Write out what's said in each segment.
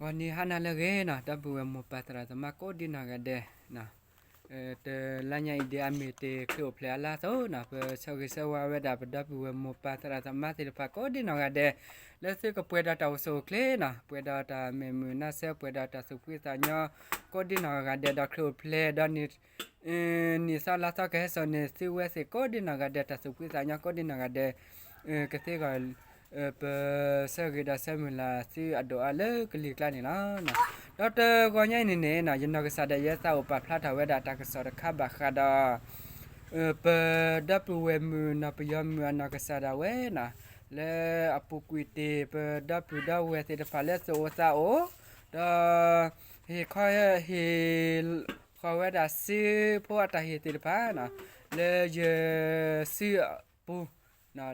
ဂီၤနံၤဟါနၤလၢအဂ့ၤနီၤ ဒီပုၢ်ဝဲၢ်မိၢ်ပၢ်သရၣ်သမါကိးဒ်နီၢ်ဂၤဒဲး, တလါညါအံၤဒ်အမ့ၢ်တချုးအိၣ်ဖျဲၣ်အလါအသိးနီၤ ပဆၢဂ့ၤဆၢဝါဝဲဒၣ်ပဒီပုၢ်ဝဲၢ်မိၢ်ပၢ်သရၣ်သမါသ့ၣ်တဖၣ်ကိးဒ်နီၢ်ဂၤဒဲး, လၢသုကပှဲၤဒီးတၢ်အိၣ်ဆူၣ်အိၣ်ချ့နီၤ ပှဲၤဒီးတၢ်မဲာ်မုာ်နါဆၢ ပှဲၤဒီးတၢ်သူၣ်ဖှံသးညီ ကိးဒ်နီၢ်ဂၤဒဲး ဒီးချုးအိၣ်ဖျဲၣ်ဒီးန့ၣ် နံၣ်သီလါသီကဟဲစိာ်န့ၣ် သုဝဲသ့ၣ်ကိးဒ်နီၢ်ဂၤဒဲး တၢ်သူၣ်ဖှံသးညီကိးဒ်နီၢ်ဂၤဒဲး, ကသ့ဂီၢ် ပဆၢဂ့ၤဒီးဆၢမုၢ်လၢ်သုအဒိၣ်အါလၢကလံၤကျါန့ၣ်လီၤ. ဒီးတဂီၤညါအံၤန့ၣ်န့ၣ် ယနီၢ်ကစၢ်ဒၣ်ယဲသးအိၣ်ပာ်ဖျါထီၣ်ဝဲဒၣ်တၢ်ကစီၣ်တခါဘၣ်ဃးဒီး ပဒီပုၢ်ဝဲၢ်မုၣ်နီၢ်ပယီၤမုၣ်အနီၢ်ကစၢ်ဒၣ်ဝဲနီၤ, လၢအပူၤကွံာ်တ့ၢ် ပဒီပုၢ်ဒီဝဲၢ်သ့ၣ်တဖၣ်လၢသူၣ်အိၣ်သးအိၣ်, ဒီး ဟ့ၣ်ခီ ဟ့ၣ်ဃီၤဝဲဒၣ်စုဖိအတၢ်ဟ့ၣ်သ့ၣ်တဖၣ်နီၤ, လၢယစုအပူၤ,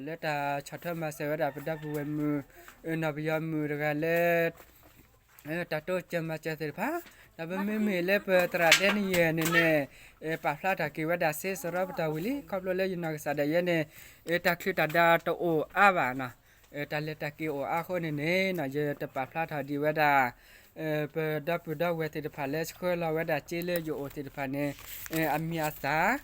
လၢတၢ်ဆီၣ်ထွဲမၤစၢၤဝဲဒၣ်ပဒီပုၢ်ဝဲၢ်မုၣ် နီၢ်ပယီၤမုၣ်တဂၤလၢ တၢ်တိစၢၤမၤစၢၤသ့ၣ်တဖၣ်, ဒီးပမ့မ့ၢ်လၢပသရၣ်ဒဲနယဲၢ်န့ၣ်န့ၣ် ပာ်ဖျါထီၣ်က့ၤဝဲဒၣ်စ့စရီပတၢ်ဝံၤလံ ခီဖျိလၢယနီၢ်ကစၢ်ဒၣ်ယဲန့ၣ် တၢ်ချုးတၢ်ဒါတအိၣ်အါဘၣ်နီၤ, တၢ်လဲၤတၢ်က့ၤအိၣ်အါအဃိန့ၣ်န့ၣ် ယတပာ်ဖျါထီၣ်ဒံးဝဲဒၣ် ပဒီပုၢ်ဒီဝဲၢ်သ့ၣ်တဖၣ်လၢဆှၢလီၤဝဲဒၣ်စ့လၢယအိၣ်သ့ၣ်တဖၣ်န့ၣ် အမံၤအသၣ်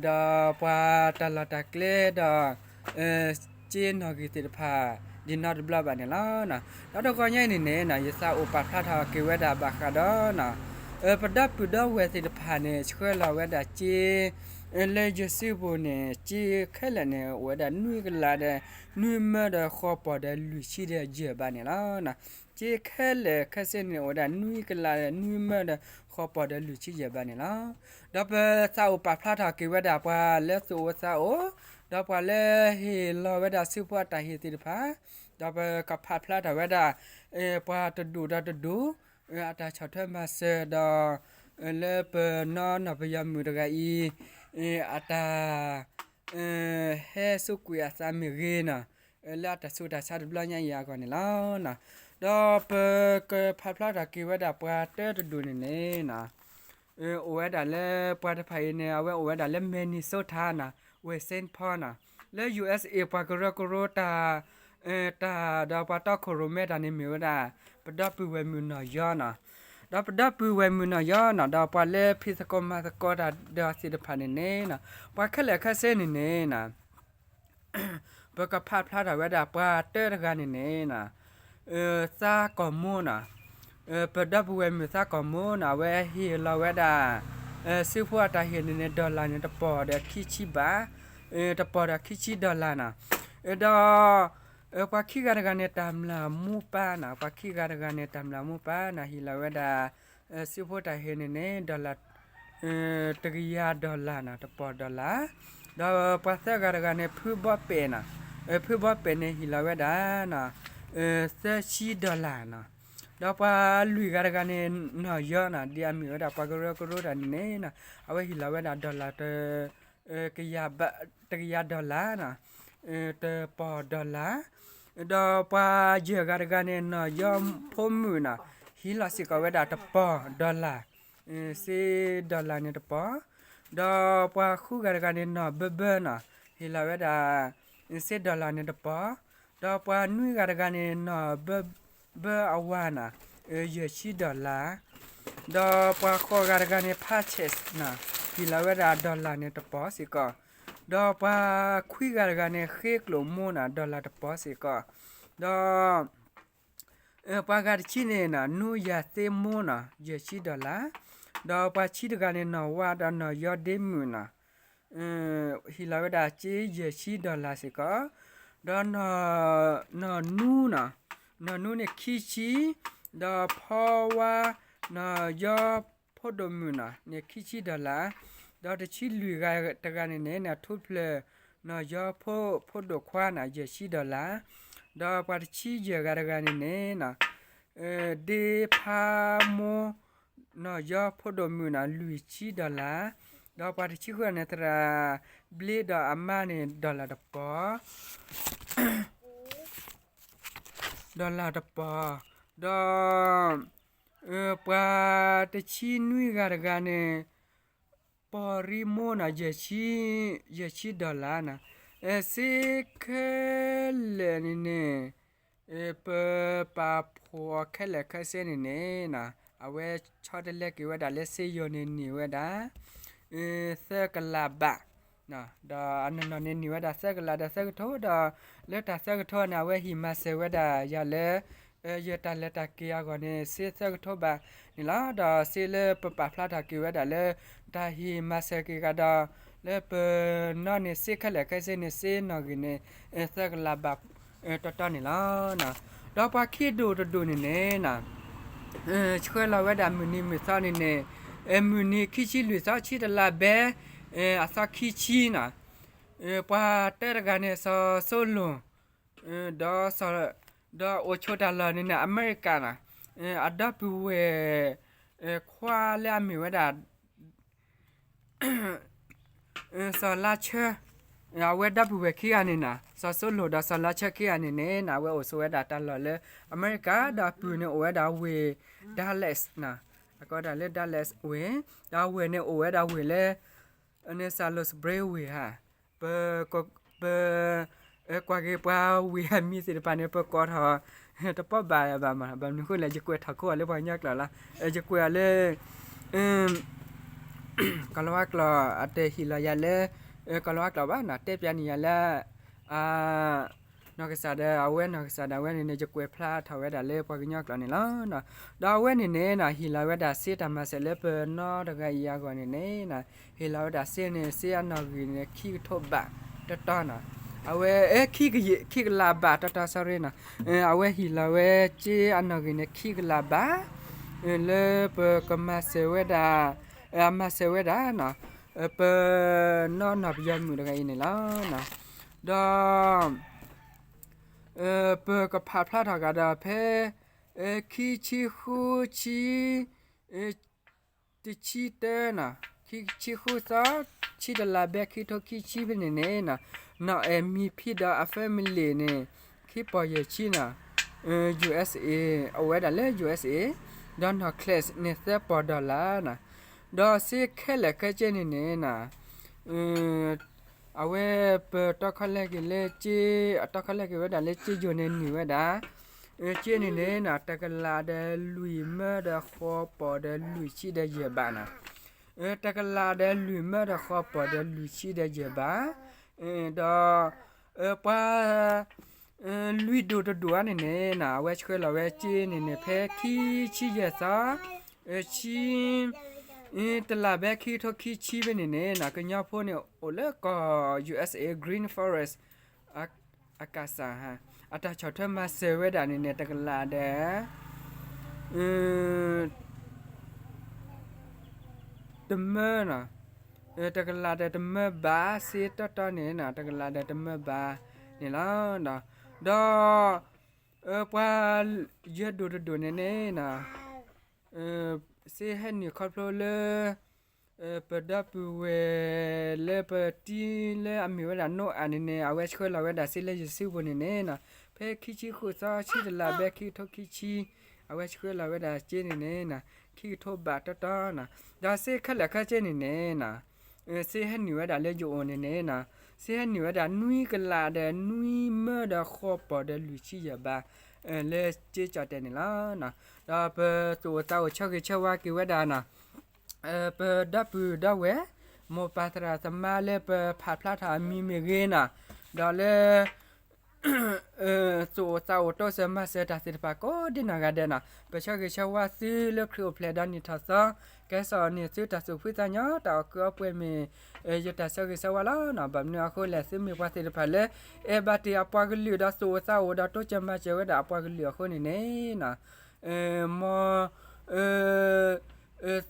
ဒီးပှၤတၢ်လီၢ်တၢ်ကျဲဒီး စ့နီၣ်ဂံၢ်သ့ၣ်တဖၣ် ဒ်နီတဘျီဘၣ်န့ၣ်လီၤ. ဒီးတဂီၤညါအံၤန့ၣ်န့ၣ် ယသးအိၣ်ပာ်ဖျါထီၣ်က့ၤဝဲဒၣ်ဘၣ်ဃးဒီး ပဒီပုၢ်ဒီဝဲၢ်သ့ၣ်တဖၣ်န့ၣ် ဆှၢလီၤဝဲဒၣ်စ့ လၢယစုပူၤန့ၣ် စ့ခဲလၢာ်န့ၣ် အိၣ်ဝဲဒၣ်နွံကလးဒီး နွံမၢဒီးဃိးပီၢ်ဒီးလွံၢ်ဆံဒီးယဲၢ်ဘးန့ၣ်လီၤ. စ့ခဲလၢာ်ခဲဆ့န့ၣ် အိၣ်ဝဲဒၣ်နွံကလးဒီးနွံမၢဒီးဃိးပီၢ်ဒီးလွံၢ်ဆံယဲၢ်ဘးန့ၣ်လီၤ. ဒီးပသးအိၣ်ပာ်ဖျါထီၣ်က့ၤဝဲဒၣ်ပှၤလၢသူၣ်အိၣ်သးအိၣ်, ဒီးပှၤလၢဟ့ၣ်လီၤဝဲဒၣ်စုဖိအတၢ်ဟ့ၣ်သ့ၣ်တဖၣ်, ဒီးပကဖးဖျါထီၣ်ဝဲဒၣ် ပှၤတဒူၣ်ဒီးတဒူၣ် အတၢ်ဆီၣ်ထွဲမၤစၢၤဒီး လၢပနီၢ်နီၢ်ပယီၤမုၣ်တဂၤအံၤ အတၢ် ဟဲစူးကွံာ်အသးမ့ၢ်ဂ့ၤနီၤ, လၢအတၢ်ဆူးတၢ်ဆါတဘျီညါအံၤအဂီၢ်န့ၣ်လီၤ. ဒီးပကဖးဖျါထီၣ်က့ၤဝဲဒၣ်ပှၤတၢတဒူၣ်န့ၣ်န့ၣ် အိၣ်ဝဲဒၣ်လၢပှၤတဖၣ်အံၤန့ၣ် အဝဲအိၣ်ဝဲဒၣ်လၢ Minnesota နီၤ, ဝ့ၢ် Saint Paul နီၤ, လၢ ယူၢ်အ့းအ့း ပှၤကရၢကရိတၢ် တၢ်ဒီးပှၤတီခိၣ်ရိၣ်မဲတၢ်န့ၣ်မ့ၢ်ဝဲဒၣ် ပဒီပုၢ်ဝဲၢ်မုၣ်နီၢ်ယီနီၤ, ဒီးပဒီပုၢ်ဝဲၢ်မုၣ်နီၢ်ယီနီၤ ဒီးပှၤလၢဖံးသကိးမၤသကိးတၢ်ဒီးသ့ၣ်တဖၣ်န့ၣ်န့ၣ် ပှၤခဲလၢာ်ခဲဆ့န့ၣ်န့ၣ် ပကဖးဖျါထီၣ်ဝဲဒၣ်ပှၤတၢတဂၤန့ၣ်န့ၣ် သးကီၢ်မိၢ်နီၤ, ပဒီပုၢ်ဝဲၢ်မုၣ်သးကီၢ်မိၢ်နီၤ အဝဲဟ့ၣ်လီၤဝဲဒၣ် စုဖိအတၢ်ဟ့ၣ်န့ၣ်န့ၣ် dollar န့ၣ် တပီၢ်ဒီးခံဆံဘး, တပီၢ်ဒီးခံဆံ dollar နီၤ, ဒီး ပှၤခံဂၤတဂၤန့ၣ် တၢ်မျၢ်မူပၢ်နီၤ, ပှၤခံဂၤတဂၤန့ၣ် တၢ်မျၢ်မူပၢ်နီၤ ဟ့ၣ်လီၤဝဲဒၣ် စုဖိတၢ်ဟ့ၣ်န့ၣ်န့ၣ် dollar တကယၤ dollar နီၤ, တပီၢ် dollar, ဒီးပှၤသၢဂၤတဂၤန့ၣ် ဖုဘီပဲာ်နီၤ, ဖုဘီပဲာ်န့ၣ်ဟ့ၣ်လီၤဝဲဒၣ် သၢဆံ dollar နီၤ, ဒီးပှၤလွံၢ်ဂၤတဂၤန့ၣ် နီၢ်ယီနီၤ ဒ်အမ့ၢ်ဝဲဒၣ်ပှၤကရၢကရိတၢ်န့ၣ်န့ၣ် အဝဲဟ့ၣ်လီၤဝဲဒၣ် dollar တကယၤ dollar နီၤ, တပီၢ် dollar, ဒီးပှၤယဲၢ်ဂၤတဂၤန့ၣ် နီၢ်ယီဖိမုၣ်နီၤ ဟ့ၣ်လီၤစ့ၢ်ကီးဝဲဒၣ်တပီၢ် dollar, စ့ dollar န့ၣ်တပီၢ်, ဒီးပှၤဃုဂၤတဂၤန့ၣ် နီၢ်ဘၢဘၢနီၤ ဟ့ၣ်လီၤဝဲဒၣ် စ့ dollar န့ၣ်တပီၢ်, ဒီးပှၤနွံဂၤတဂၤန့ၣ် နီၢ်ဘၢဘၢအဝၤနီၤ ယဲၢ်ဆံ dollar, ဒီးပှၤဃိးဂၤတဂၤန့ၣ် ဖးဆဲးနီၤ ဟ့ၣ်လီၤဝဲဒၣ် dollar န့ၣ်တပီၢ်စ့ၢ်ကီး, ဒီးပှၤခွံဂၤတဂၤန့ၣ် ဃ့ကျိာ်မိၢ်နီၤ dollar တပီၢ်စ့ၢ်ကီး, ဒီး ပှၤဂၤတဆံန့ၣ်နီၤ နူယၤသ့မိၢ်နီၤ ယဲၢ်ဆံ dollar, ဒီးပှၤဆံတဂၤန့ၣ် နီၢ်ဝါဒီးနီၢ်ယီဒ့မုၣ်နီၤ ဟ့ၣ်လီၤဝဲဒၣ်စ့ယဲၢ်ဆံ dollar စ့ၢ်ကီး, ဒီး နီၢ်နူနီၤ နီၢ်နူန့ၣ်ခံဆံ, ဒီးဖီဝါ နီၢ်ယီဖိဒိၣ်မုၣ်နီၤန့ၣ် ခံဆံ dollar, ဒီးတဆံလွံၢ်ဂၤတဂၤန့ၣ်န့ၣ် ထူဖျၢၣ် နီၢ်ယီဖိ ဖိဒိၣ်ခွါနီၤ ယဲၢ်ဆံ dollar, ဒီးပှၤတဆံယဲၢ်ဂၤတဂၤန့ၣ်န့ၣ် ဒ့ဖးမိၢ် နီၢ်ယီဖိဒိၣ်မုၣ်နီၤ လွံၢ်ဆံ dollar, ဒီးပှၤတဆံဃုန့ၣ် သရၣ်ဘျ့ဒီးအမါန့ၣ် dollar တပီၢ် dollar တပီၢ်, ဒီး ပှၤတဆံနွံဂၤတဂၤန့ၣ် ပီၢ်ရံမိၢ်နီၤ ယဲၢ်ဆံ dollar နီၤ, စ့ခဲလၢာ်န့ၣ်န့ၣ် ပပာ်ဖှိၣ်အီၤခဲလၢာ်ခဲဆ့န့ၣ်န့ၣ်, အဝဲဆီတလဲက့ၤဝဲဒၣ်လၢစ့ယိၤန့ၣ်န့ၢ်ဝဲဒၣ် သၢကလးဘး, ဒီးအနီၢ်နီၢ်န့ၣ်န့ၢ်ဝဲဒၣ်သၢကလးဒီးသၢကထိ, ဒီးလၢတၢ်သၢကထိန့ၣ် အဝဲဟံၣ်မၤစၢၤဝဲဒၣ်ယၤလၢ ယတၢ်လဲၤတၢ်က့ၤအဂီၢ်န့ၣ် စ့သၢကထိဘးန့ၣ်လီၤ. ဒီးစ့လၢပပာ်ဖျါထီၣ်က့ၤဝဲဒၣ်လၢ တၢ်ဟ့ၣ်မၤစၢၤက့ၤဂၤဒီး လၢပနီၢ်န့ၣ် စ့ခဲလၢာ်ခဲဆ့န့ၣ် စ့နီၣ်ဂံၢ်န့ၣ် သၢကလးဘး တီတီန့ၣ်လီၤ. ဒီးပှၤခံဒူၣ်တဒူၣ်န့ၣ်န့ၣ် ဆှၢလီၤဝဲဒၣ်မုၢ်နံၤမုၢ်သီန့ၣ်န့ၣ်, မုၢ်နံၤခံဆံလွံၢ်သီ ဆံတလးဘဲ အသီခံဆံန့ၣ်, ပှၤတၢတဂၤန့ၣ် စီၤစိလိၣ် ဒီး ဒီးအိၣ်ဆိးတၢ်လီၢ်န့ၣ်န့ၣ် အမဲရကၤန့ၣ်, အဒီပုၢ်ဝဲၢ် ခွါလၢအမ့ၢ်ဝဲဒၣ် စီၤလါဆၢ, အဝဲဒီပုၢ်ဝဲၢ်ခံဂၤန့ၣ်န့ၣ်, စီၤစိလိၣ်ဒီးစီၤလါဆၢခံဂၤန့ၣ်န့ၣ်န့ၣ် အဝဲအိၣ်ဆိးဝဲဒၣ်တၢ်လီၢ်လၢအမဲရကၤ, ဒီးအပုၢ်န့ၣ်အိၣ်ဝဲဒၣ်ဝ့ၢ် Dallas န့ၣ်, အကိးဒၣ်လၢ Dallas ဝ့ၢ်, ဒီးအဝဲၢ်န့ၣ်အိၣ်ဝဲဒၣ်ဝ့ၢ်လၢ န့ၣ် Salisbury ဝ့ၢ်ဧါ, ပ ပ ကွၢ်က့ၤပှၤဝ့ၢ်အမံၤသ့ၣ်တဖၣ်န့ၣ် ပကိးထီၣ် တပီၢ်ဘၣ်ဘၣ်မး, ဘၣ်မနုၤအဃိလဲၣ် ယကွဲးထီၣ်ခိအီၤလၢပှၤကညီကျိာ်လီၤ. ယကွဲးအီၤလၢ ကီၤလၤဝါကျိာ် အတဟ့ၣ်လီၤယၤလၢ ကီၤလၤဝါကျိာ်ဘၣ်န့ၣ်, တဲပျးန့ၢ်ယၤလၢ အ နီၢ်ကစၢ်ဒီး အဝဲနီၢ်ကစၢ်ဒၣ်ဝဲန့ၣ်န့ၣ် ယကွဲးဖျါထီၣ်ဝဲဒၣ်လၢပှၤကညီကျိာ်န့ၣ်လီၤ. ဒီးအဝဲန့ၣ်န့ၣ်န့ၣ် ဟ့ၣ်လီၤဝဲဒၣ်စ့တၢ်မၤစၢၤလၢပနီၢ်တဂၤအံၤအဂီၢ်န့ၣ်န့ၣ်, ဟ့ၣ်လီၤဝဲဒၣ်စ့န့ၣ် စ့အနီၣ်ဂံၢ်န့ၣ် ခံကထိဘးတီတီန့ၣ်, အဝဲ ခံကလးဘးတီတီ sorry န့ၣ်, အဝဲဟ့ၣ်လီၤဝဲစ့အနီၣ်ဂံၢ်န့ၣ် ခံကလးဘး လၢပကမၤစၢၤဝဲဒၣ်, အမၤစၢၤဝဲဒၣ်န့ၣ်, ပနီၢ်နီၢ်ပယီၤမုၣ်တဂၤအံၤန့ၣ်လီၤ. ဒီး ပကဖးဖျါထီၣ်ကဒီးဖဲ ခံဆံဃုဆံ တဆံတၢန့ၣ်, ခံဆံဃုသီ ဆံတလးဘဲ ခံကထိခံဆံဖဲန့ၣ်န့ၣ်, နီၢ်အဲၣ်မံၤဖံဒီးအ family န့ၣ် ခံပီၢ်ယဲၢ်ဆံန့ၣ်, USA အိၣ်ဝဲဒၣ်လၢ USA, ဒီးနီၢ် Class န့ၣ် သၢပီၢ် dollar န့ၣ်, ဒီးစ့ခဲလၢာ်ခဲဆ့န့ၣ်န့ၣ် အဝဲပတီခီလဲက့ၤလၢစ့, အတီခီလဲက့ၤဝဲဒၣ်လၢစ့ယိၤန့ၣ် န့ၢ်ဝဲဒၣ်, စ့န့ၣ်န့ၣ် တကလးဒီးလွံၢ်မၢဒီးဃိးပီၢ်ဒီးလွံၢ်ဆံဒီးယဲၢ်ဘးန့ၣ်, တကလးဒီးလွံၢ်မၢဒီးဃိးပီၢ်ဒီးလွံၢ်ဆံဒီးယဲၢ်ဘး, ဒီး ပှၤ လွံၢ်ဒူၣ်တဒူၣ်အံၤန့ၣ်န့ၣ် အဝဲဆှၢလီၤဝဲစ့န့ၣ်န့ၣ် ဖဲခံဆံယဲၢ်သီ ဆံ တလးဘဲ ခံကထိခံဆံဖဲန့ၣ်န့ၣ် ကညီဖိန့ၣ်အိၣ်လၢကီၢ် USA Green Forest အကစၢ် အတၢ်ဆီၣ်ထွဲမၤစၢၤဝဲဒၣ်န့ၣ်န့ၣ် တကလးဒီး တမၢ တကလးဒီးတမၢဘး စ့တီတီန့ၣ် တကလးဒီးတမၢဘးန့ၣ်လီၤ. ဒီး ပှၤယဲၢ်ဒူၣ်တဒူၣ်န့ၣ်န့ၣ် စ့ဟဲနုာ်ခီဖျိလၢ ပဒီပုၢ်ဝဲၢ်လၢပတံၤလၢအမ့ၢ်ဝဲဒၣ်နိအၤန့ၣ်န့ၣ် အဝဲဆှၢလီၤဝဲဒၣ်စ့လၢယစုပူၤန့ၣ်န့ၣ် ဖဲခံဆံဃုသီ ဆံတလးဘဲ ခံကထိခံဆံ အဝဲဆှၢလီၤဝဲဒၣ်စ့န့ၣ်န့ၣ် ခံကထိဘးတီတီန့ၣ် ဒီးစ့ခဲလၢာ်ခဲဆ့န့ၣ်န့ၣ် စ့ဟဲနုာ်ဝဲဒၣ်လၢယအိၣ်န့ၣ်န့ၣ် စ့ဟဲနုာ်ဝဲဒၣ်နွံကလးဒီးနွံမၢဒီးဃိးပီၢ်ဒီးလွံၢ်ဆံယဲၢ်ဘး လၢစ့ကၠီၣ်တဲာ်န့ၣ်လီၤ. ဒီးပသူၣ်အိၣ်သးအိၣ်ဆၢဂ့ၤဆၢဝါက့ၤဝဲဒၣ်န့ၣ် ပဒီပုၢ်ဒီဝဲၢ် မိၢ်ပၢ်သရၣ်သမါလၢပဖးဖျါထီၣ်အမံၤမ့ၢ်ဂ့ၤန့ၣ် ဒီးလၢ သူၣ်အိၣ်သးအိၣ်တိစၢၤမၤစၢၤတၢ်သ့ၣ်တဖၣ်ကိးဒ်နီၢ်ဂၤဒဲးန့ၣ် ပဆၢဂ့ၤဆၢဝါသုလၢခရံာ်အိၣ်ဖျဲၣ်ဒီးနံၣ်ထီၣ်သီ ကဲစီၣ်န့ၢ်သုတၢ်သူၣ်ဖှံသးညီ တၢ်အီၣ်ကုးအီပှဲၤမ့ၢ် ယတၢ်ဆၢဂ့ၤဆၢဝါလီၤ. ဘၣ်မနုၤအဃိလဲၣ် သုမ့ၢ်ပှၤသ့ၣ်တဖၣ်လၢ အဲၣ်ဘၣ်တ့ၢ်အပှၤကလုာ်ဒီးသူၣ်အိၣ်သးအိၣ်ဒီးတိစၢၤမၤစၢၤဝဲဒၣ်အပှၤကလုာ်အဃိန့ၣ်န့ၣ် မ်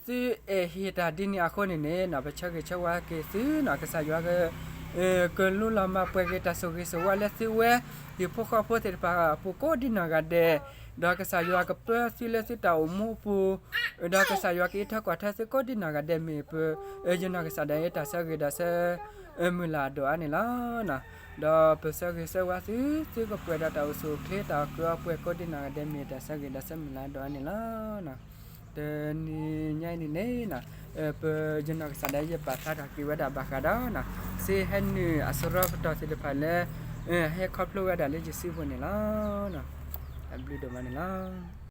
သုအဲၣ်ဟ့ၣ်တၢ်ဒ်န့ၣ်အဃိန့ၣ်န့ၣ် ပဆၢဂ့ၤဆၢဝါက့ၤသုန့ၣ် ကစၢ်ယွၤ ကလူလီၤမၤပှဲၤက့ၤတၢ်ဆိၣ်ဂ့ၤဆိၣ်ဝါလၢသုဝဲ ဟံၣ်ဖိဃီဖိသ့ၣ်တဖၣ်အပူၤကိးဒ်နီၢ်ဂၤဒဲး ဒီးကစၢ်ယွၤကပၢသုလၢသုတၢ်အိၣ်မူအပူၤ ဒီးကစၢ်ယွၤကအံးထွဲကွၢ်ထွဲသုကိးဒ်နီၢ်ဂၤဒဲးမ့ၢ်ပ ယနီၢ်ကစၢ်ဒၣ်အံၤတၢ်ဆၢဂ့ၤဒီးဆၢ မုၢ်လၢ်အဒိၣ်အါန့ၣ်လီၤ. ဒီးပဆၢဂ့ၤဆၢဝါသု သုကပှဲၤဒီးတၢ်အိၣ်ဆူၣ်အိၣ်ချ့ တၢ်အီၣ်ကုးအီပှဲၤကိးဒ်နီၢ်ဂၤဒဲးမ့ၢ်တၢ်ဆၢဂ့ၤဒီးဆၢမုၢ်လၢ်အဒိၣ်အါန့ၣ်လီၤ. တနံၤညါအံၤန့ၣ်န့ၣ် ပယနီၢ်ကစၢ်ဒၣ်ယပာ်ဖျါထီၣ်က့ၤဝဲဒၣ်ဘၣ်ဃးဒီး စ့ဟဲနုာ်အစရီပတီၢ်သ့ၣ်တဖၣ်လၢ ဟဲခီဖျိဝဲဒၣ်လၢယစုပူၤန့ၣ်လီၤ. အဘျုးဒိၣ်မးန့ၣ်လီၤ.